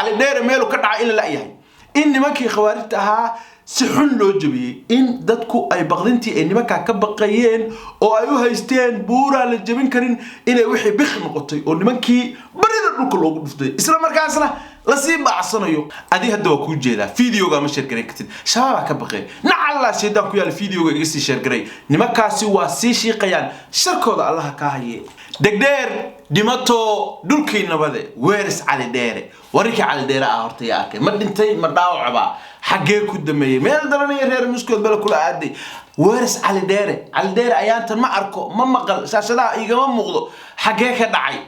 Cali Dheere meelu ka dhacay in la la'yahay, in nimankii khawaarijta ahaa si xun loo jabiyey, in dadku ay baqdintii ay nimankaa ka baqayeen oo ay u haysteen buuraan la jabin karin inay wixii bik noqotay oo nimankii barida dhulka loogu dhuftay, isla markaasna lasii baacsanayo. Adi hadda waa kuu jeedaa, videoga ma share garayn kartid, Shabaabaa ka baqee. Nacallaa shaydaan ku yaala, videoga iga sii share garay. Nimankaasi waa sii shiiqayaan, sharkooda Allaha kaa haye. Dhegdheer dhimato, dhulkii nabade. Weeris Cali Dheere? Wararkii Cali Dheere ah horta yaa arkay? Ma dhintay? Ma dhaawacba? Xaggee ku dameeyey? Meel daranaya reer muskood bale kula aaday. Weeris Cali Dheere? Cali Dheere ayaantan ma arko, ma maqal, shaashadaha igama muuqdo. Xaggee ka dhacay?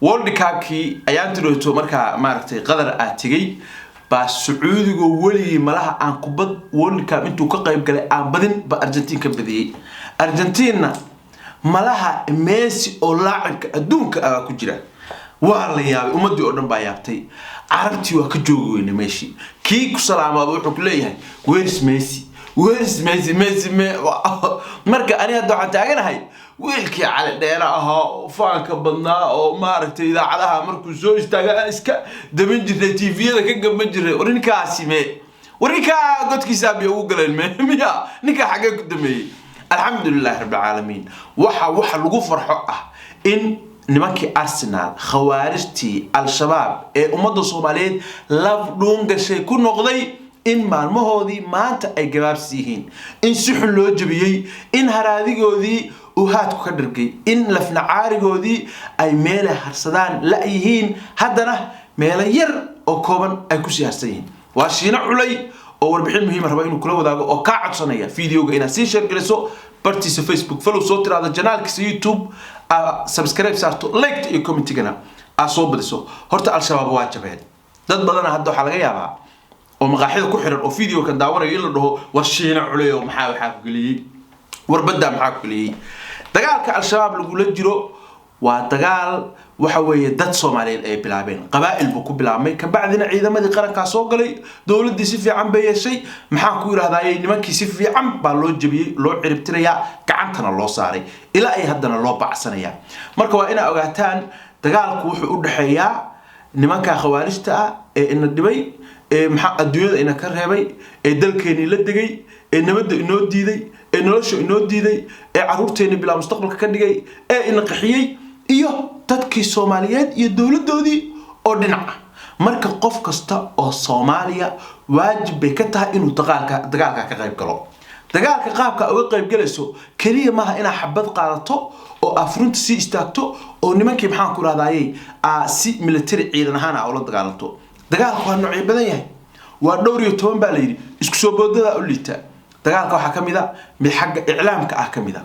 World Cupkii ayaanti dhowto markaa maaragtay Qatar aad tegey baa Sacuudigo weligii malaha aan kubad World Cup intuu ka qayb galay aan badin ba Argentiin ka badiyey. Argentina malaha Messi oo laacibka adduunka ah ku jira. Waa la yaabay, ummadii oo dhan baa yaabtay, Carabtii waa ka joogi weyne meeshii. Kii ku salaamaaba wuxuu ku leeyahay "Where's Messi? Where's Messi? Messi me?" Marka ani hadda waxaan taaganahay wiilkii Cali Dheere ahaa oo faanka badnaa oo maaragtay idaacadaha markuu soo istaaga aan iska daban jirnay, TV-yada ka gaban jirnay. War ninkaasi me? War ninkaa godkiisaa biyo ugu galeen me? Miya ninkaa xaggee ku dameeyey? Alxamdulilahi rabbilcaalamiin. Waxa lagu farxo ah in nimankii Arsenal, khawaarijtii Al-Shabaab ee ummadda Soomaaliyeed laf dhuun gashay ku noqday, in maalmahoodii maanta ay gabaabsi yihiin, in si xun loo jabiyey, in haraadigoodii uu haadku ka dhargay, in lafnacaarigoodii ay meelay harsadaan la-yihiin, haddana meelo yar oo kooban ay kusii harsan yihiin. Waa Shiino Culay oo warbixin muhiima raba inuu kula wadaago oo kaa codsanaya videoga inaad sii share geliso, bartiisa Facebook follow soo tiraahdo, channelkiisa YouTube subscribe saarto, like iyo commentigana aad soo badiso. Horta Al-Shabaab waa jabeen. Dad badana hadda waxaa laga yaabaa oo maqaaxida ku xiran oo video kan daawanayo in la dhaho: "War Shiina Culay oo maxaa waxaa ku geliyey? War baddaa maxaa ku geliyey?" Dagaalka Al-Shabaab lagula jiro waa dagaal waxa weeye dad Soomaaliyeed ay bilaabeen. Qabaa'il buu ku bilaabmay, kabacdina ciidamadii qarankaa soo galay, dowladdii si fiican bay yeeshay. Maxaan ku yidhahdaaye, nimankii si fiican baa loo jebiyey, loo ciribtirayaa, gacantana loo saaray, ilaa ay haddana loo bacsanayaa. Marka waa inaa ogaataan dagaalku wuxuu u dhexeeyaa nimanka khawaarijta ah ee ina dhibay, ee maxaa adduunyada ina ka reebay, ee dalkeenii la degay, ee nabadda inoo diiday, ee nolosha inoo diiday, ee caruurteeni bilaa mustaqbalka ka dhigay, ee ina qaxiyey, iyo dadkii Soomaaliyeed iyo dowladdoodii oo dhinac ah. Marka qof kasta oo Soomaaliya waajib bay ka tahay inuu dagaalka ka qayb galo. Dagaalka qaabka uga qayb galayso keliya maaha inaad xabad qaadato oo aad furunta sii istaagto oo nimankii, maxaan ku rahdayey, aa si military ciidan ahaan aa ula dagaalanto. Dagaalku waa noocyo badan yahay, waa dhowr iyo toban baa la yidhi, isku soo boodada u liita. Dagaalka waxaa ka mid a mid xagga iclaamka ah, ka mid a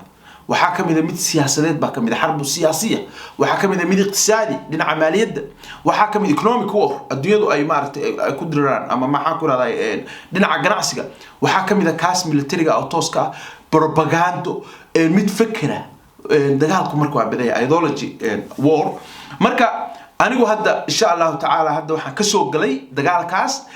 waxaa ka mid a mid siyaasadeed baa ka mid a, xarbu siyaasiya. Waxaa ka mid a mid iqtisaadi, dhinaca maaliyadda. Waxaa ka mid economic war, adduunyadu ay maaragtay ay ku diriraan ama maxaan ku rahday dhinaca ganacsiga. Waxaa ka mid a kaas militariga oo tooska ah, propagando, mid fekera. Dagaalku marka waa badaya, ideology war. Marka anigu hadda insha Allahu tacaala hadda waxaan kasoo galay dagaalkaas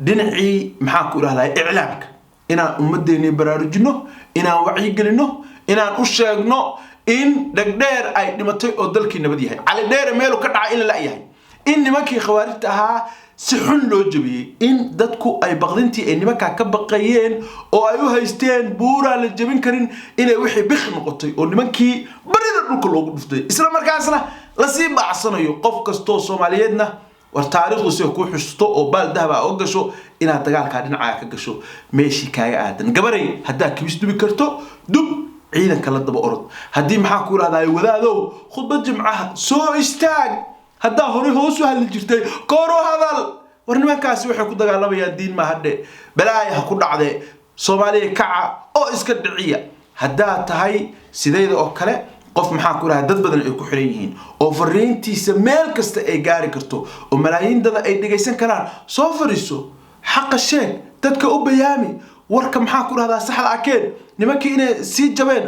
dhinacii, maxaan ku idhahdaa, iclaamka, inaan ummadeenii baraarujino, inaan wacyigelino, inaan u sheegno in Dhegdheer ay dhimatay oo dalkii nabad yahay, Cali Dheere meelu ka dhacay in la la'yahay, in nimankii khawaarijta ahaa si xun loo jabiyey, in dadku ay baqdintii ay nimankaa ka baqayeen oo ay u haysteen buuraan la jabin karin inay wixii bik noqotay oo nimankii barida dhulka loogu dhuftay, isla markaasna lasii bacsanayo. Qof kastoo Soomaaliyeedna, war taariikhdu si kuu xusto oo baal dahaba oo gasho inaad dagaalkaa dhinacaaga ka gasho meeshii kaaga aadan. Gabaray, haddaad kibis dubi karto, dub, ciidanka la daba orod. Haddii, maxaa ku idhahdaa, wadaadow, khudbad Jimcaha soo istaag, haddaa horey hoos u hadli jirtay, kor u hadal. War nimankaasi waxay ku dagaalamayaan diin ma hadhe, balaaya ha ku dhacde. Soomaaliya kaca oo iska dhiciya. Haddaad tahay sidayda oo kale qof, maxaa ku dhahay, dad badan ay ku xiran yihiin oo fariintiisa meel kasta ay gaari karto oo malaayiin dada ay dhegaysan karaan, soo fariiso, xaqa sheeg, dadka u bayaami warka, maxaa ku dhahdaa, saxda akeen nimankii inay sii jabeen,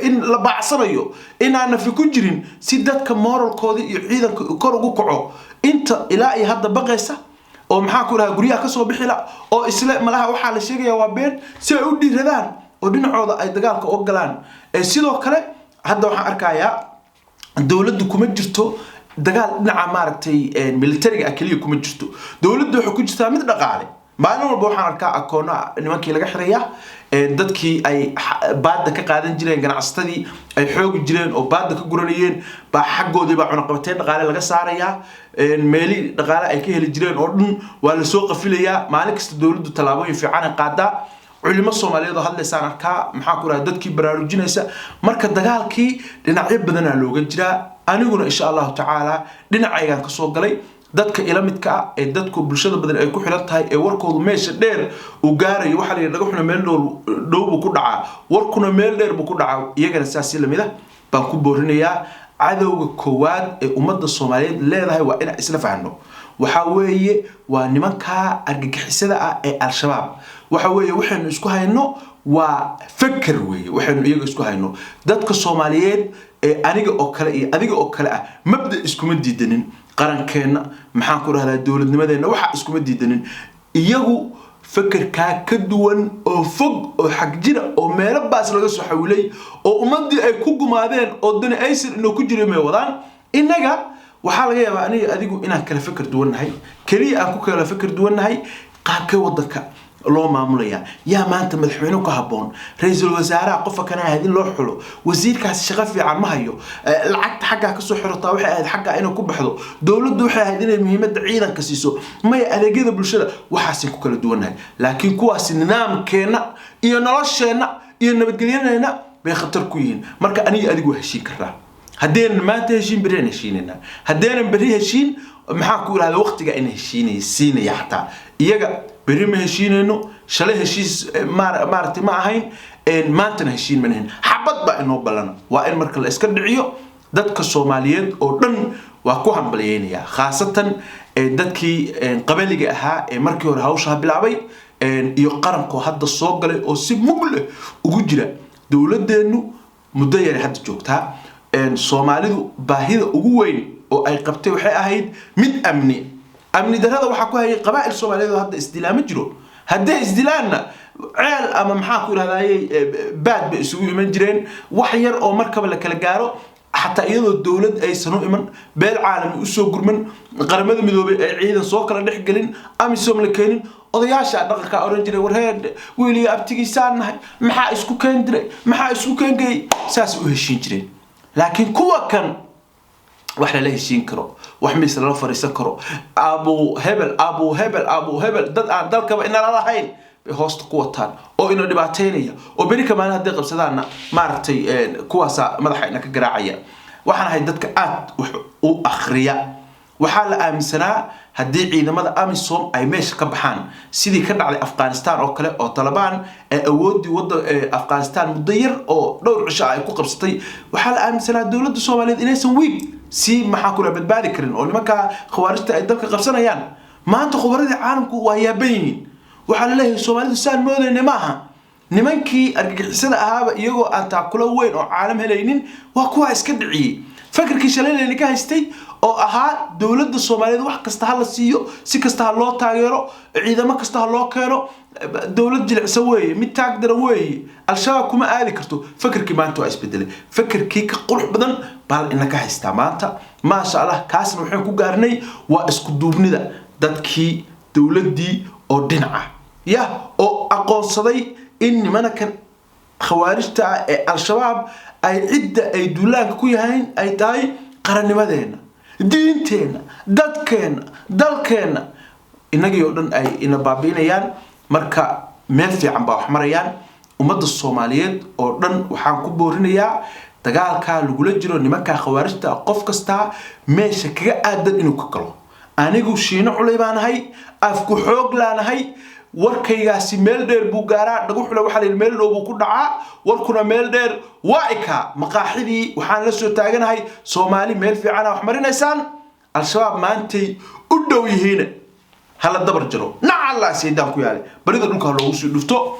in la baacsanayo, inaan nafi ku jirin, si dadka moralkoodii iyo ciidanka kor ugu kaco. Inta ilaa iyo hadda baqaysa oo, maxaa ku dhahaa, guryaha kasoo bixila oo isle malaha waxaa la sheegaya waa been, si ay u dhiiradaan oo dhinacooda ay dagaalka uga galaan. Sidoo kale hadda waxaan arkayaa dowladdu kuma jirto. Dagaal dhinaca maaragtay militariga ah keliya kuma jirto dowladda, waxay ku jirtaa mid dhaqaale. Maalin walba waxaan arkaa akoona nimankii laga xiraya, dadkii ay baadda ka qaadan jireen, ganacsatadii ay xoogi jireen oo baadda ka guranayeen baa xaggoodii baa cunaqabateyn dhaqaale laga saarayaa. Meeli dhaqaale ay ka heli jireen oo dhan waa lasoo qafilayaa. Maalin kasta dowladdu tallaabooyin fiican ay qaadaa. Culimo Soomaaliyeed oo hadlaysaan arkaa, maxaa ku raha, dadkii baraarujinaysa. Marka dagaalkii dhinacyo badanaa looga jiraa. Aniguna insha Allahu tacaala dhinacaygaan kasoo galay. Dadka ila midka ah ee dadku bulshada badan ay ku xiran tahay ee warkoodu meesha dheer uu gaarayo, waxaa la yidhi dhagaxuna meel dhow buu ku dhacaa, warkuna meel dheer buu ku dhacaa. Iyagana saasi lamid ah baan ku boorinayaa. Cadowga koowaad ee ummadda Soomaaliyeed leedahay waa inaan isla fahno, waxaa weeye waa nimanka argagixisada ah ee Al-Shabaab. Waxa weeye waxaynu isku hayno waa feker weeye. Waxaynu iyaga isku hayno, dadka Soomaaliyeed ee aniga oo kale iyo adiga oo kale ah, mabda iskuma diidanin. Qarankeenna, maxaan ku dhahdaa, dowladnimadeenna, waxa iskuma diidanin. Iyagu fekerkaa ka duwan oo fog oo xagjira oo meelo baas laga soo xawilay oo ummaddii ay ku gumaadeen oo dani aysan inoo ku jirin may wadaan. Innaga waxaa laga yaabaa aniga adigu inaan kala feker duwannahay, keliya aan ku kala feker duwannahay qaabkee waddanka loo maamulaya, yaa maanta madaxweyne ku habboon, ra-iisul wasaaraha qofka kana ahayd in loo xulo, wasiirkaasi shaqo fiican ma hayo, lacagta xaggaa kasoo xirataa waxay ahayd xaggaa inay ku baxdo, dowladdu waxay ahayd inay muhiimadda ciidanka siiso, maya adeegyada bulshada. Waxaasay ku kala duwannahay, laakiin kuwaasi nidaamkeenna iyo nolosheenna iyo nabadgelyadeenna bay khatar ku yihiin. Marka aniga adigu waa heshiin karnaa. Haddeenan maanta heshiin, berri aan heshiinaynaa. Haddeenan berri heshiin, maxaa ku irahda, waqtiga ina heshiinaya siinaya. Xataa iyaga berri ma heshiinayno. Shalay heshiis maaragtay ma ahayn, maantana heshiin ma nahayn. Xabad baa inoo ballana. Waa in marka la iska dhiciyo. Dadka Soomaaliyeed oo dhan waa ku hambalyeynaya, khaasatan dadkii qabaliga ahaa ee markii hore hawshaha bilaabay iyo qarankoo hadda soo galay oo si mug leh ugu jira. Dowladeennu muddo yaray hadda joogtaa. Soomaalidu baahida ugu weyn oo ay qabtay waxay ahayd mid amni. Amni darrada waxaa ku hayay qabaa'il Soomaaliyeed oo hadda isdilaama jiro. Hadday isdilaanna ceel ama maxaa ku idhahdayey baad bay isugu iman jireen, wax yar oo markaba la kala gaaro, xataa iyadoo dowlad aysan u iman, beel caalami usoo gurman, Qaramada Midoobay ay ciidan soo kala dhex gelin, AMISOM la keenin, odayaasha dhaqanka oran jiray: "War heer wiil iyo abtigiisaan nahay, maxaa isku keen diray, maxaa isku keen geeyey?" Saas u heshiin jireen. Laakiin kuwa kan wax lala heshiin karo, wax miis lala fadhiisan karo, abu hebel, abu hebel, abu hebel, dad aan dalkaba inala lahayn bay hoosta ku wataan oo ina dhibaateynaya, oo beri kamaalin hadday qabsadaanna maaragtay kuwaasaa madaxa ina ka garaacaya. Waxaan ahay dadka aad wax u akhriya. Waxaa la aaminsanaa haddii ciidamada AMISOM ay meesha ka baxaan, sidii ka dhacday Afghanistan oo kale, oo Talabaan ee awooddii wadda Afghanistan muddo yar oo dhowr cisho ay ku qabsatay, waxaa la aaminsanaa dowladda Soomaaliyeed inaysan wiig si maxaa kula badbaadi karin oo nimanka khawaarijta ay dalka qabsanayaan. Maanta khubaradii caalamku waa yaaban yihiin. Waxaa la leeyahay Soomaalidu saan moodayna maaha. Nimankii argagixisada ahaaba iyagoo aan taakulo weyn oo caalam helaynin waa kuwaa iska dhiciyey. Fakarkii shalay ka haystay oo ahaa dowladda Soomaaliyeed wax kasta ha la siiyo, si kasta ha loo taageero, ciidamo kasta ha loo keeno, dowlad jilicsan weeye, mid taag daran weeye, Al-Shabaab kuma aadi karto, fakarkii maanta waa isbedelay. Fakarkii ka qurux badan baa ina ka haystaa maanta, maasha Allah. Kaasna waxaan ku gaarnay waa isku duubnida dadkii, dowladdii oo dhinaca ya oo aqoonsaday in nimankan khawaarijta ah ee Al-Shabaab ay cidda ay duulaanka ku yahayn ay tahay qarannimadeenna, diinteenna, dadkeenna, dalkeenna, innagii oo dhan ay ina baabiinayaan. Marka meel fiican baa wax marayaan. Ummadda Soomaaliyeed oo dhan waxaan ku boorinayaa dagaalkaa lagula jiro nimankaa khawaarijta, qof kastaa meesha kaga aadan inuu ka galo. Anigu Shiino Culay baan ahay, afku xoog laanahay, warkaygaasi meel dheer buu gaaraa. Dhaguxule waxaa la yidhi meel dhow buu ku dhacaa, warkuna meel dheer waa ikaa. Maqaaxidii waxaan la soo taaganahay: Soomaali meel fiicana wax marinaysaan. Al-Shabaab maantay u dhow yihiin hala dabar jaro. Nacallaa saydaan ku yaalay, barida dhulka ha loogu sii dhufto.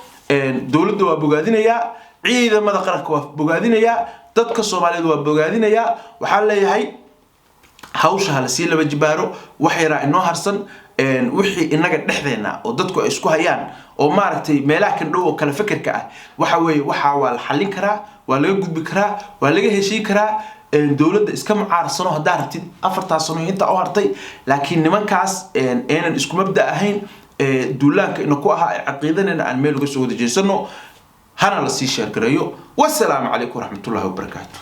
Dowladda waa bogaadinayaa, ciidamada qaranka waa bogaadinayaa, dadka Soomaaliyeed waa bogaadinayaa. Waxaan leeyahay hawsha hala sii laba jibaaro. Wax yaraa inoo harsan, wixii inaga dhexdeena oo dadku ay isku hayaan oo maaragtay meelaha kan dhow oo kala fekerka ah, waxa weeye waxaa waa la xallin karaa, waa laga gudbi karaa, waa laga heshiin karaa. Dowladda iska mucaarsano haddaa rabtid 4-taa sano intaa u hartay, laakiin nimankaas aynan isku mabda ahayn, duulaanka ina ku ahaa ee caqiidanayna, aan meel uga soo wada jeesano, hana la sii share gareeyo. Wasalaamu calaykum waraxmatullahi wabarakaatu.